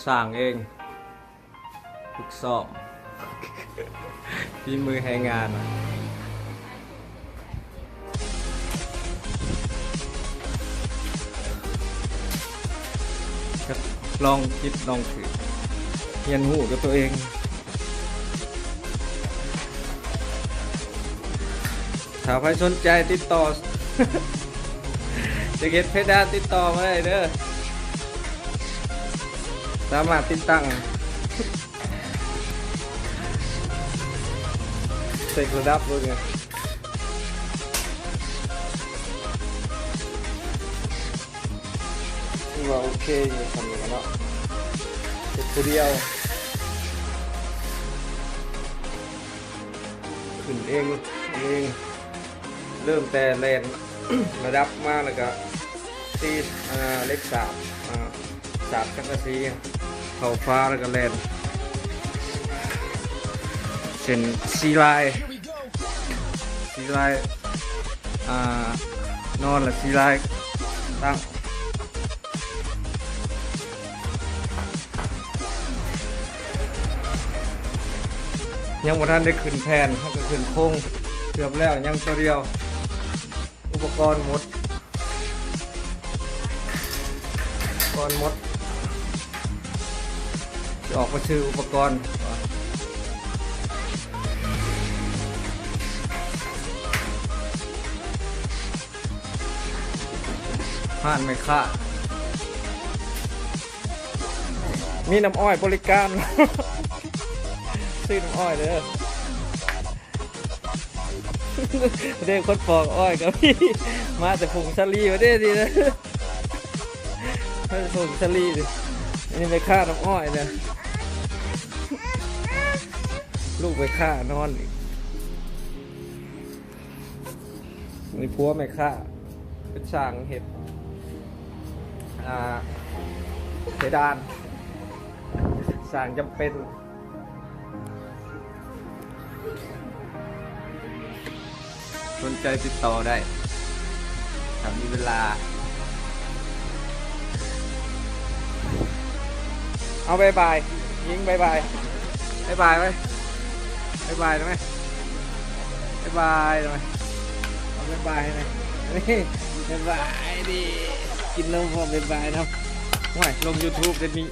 ສ້າງເອງ ຝຶກຊ້ອມ ຝີມືແຮງງານ ລອງຜິດລອງຖືກ ຮຽນຮູ້ດ້ວຍຕົວເອງ. ຖ້າໃຜສົນໃຈຕິດຕໍ່ ຢາກເຮັດເພດານ ຕິດຕໍ່ມາໄດ້ເດີ ສາມາດຕິດຕັ້ງ ເຊັກລະດັບເບິ່ງ ຖືວ່າໂອເຄຢູ່ ສ່ຳນີ້ເນາະ ເຮັດຜູ້ດຽວ ຂຶ້ນເອງ ເອງ ເລີ່ມແຕ່ແລ່ນລະດັບມາ ແລ້ວກະຕີ ອ່າ ເຫຼັກສາບ ອ່າ ສາບສັງກະສີເຂົ້າຝາ ແລ້ວກະແລ່ນເສັ້ນສີ່ລາຍ ສີ່ລາຍ ອ່າ ນອນລະສີ່ລາຍ ຕັ້ງ ຍັງບໍ່ທັນໄດ້ຂຶ້ນແຜ່ນ ເຮົາກະຂຶ້ນໂຄງເກືອບແລ້ວ ຍັງຕົວດຽວ ອຸປະກອນໝົດ ອຸປະກອນໝົດ ຊິອອກໄປຊື້ອຸປະກອນ ຮ້ານແມ່ຄ້າ ມີນ້ຳອ້ອຍບໍລິການ ຊື້ນ້ຳອ້ອຍເດີ ເດ້ ຄົນປອກອ້ອຍກະມີ ມາແຕ່ຜົງສາລີ ມາເດ້ ນີ້ນະ ມາແຕ່ຜົງສາລີ ນີ້ ອັນນີ້ແມ່ຄ້ານ້ຳອ້ອຍນະ ລູກແມ່ຄ້ານອນອີກ. ນີ້ຜົວແມ່ຄ້າເປັນຊ່າງເຮັດ ອ່າ ເພດານ ຊ່າງຈຳເປັນ ສົນໃຈຕິດຕໍ່ໄດ້ ຖ້າມີເວລາ. ເອົາ ບາຍບາຍ ຍິງ ບາຍບາຍ ບາຍບາຍໄວ້ ບາຍບາຍໄດ້ໄໝ ບາຍບາຍໄດ້ໄໝ ເອົາ ບາຍບາຍໃຫ້ແດ່ ນີ້ ບາຍບາຍດີ ກິນນົມພ້ອມ ບາຍບາຍນຳ ໂອ້ຍ ລົງຢູທູບເດ ມີ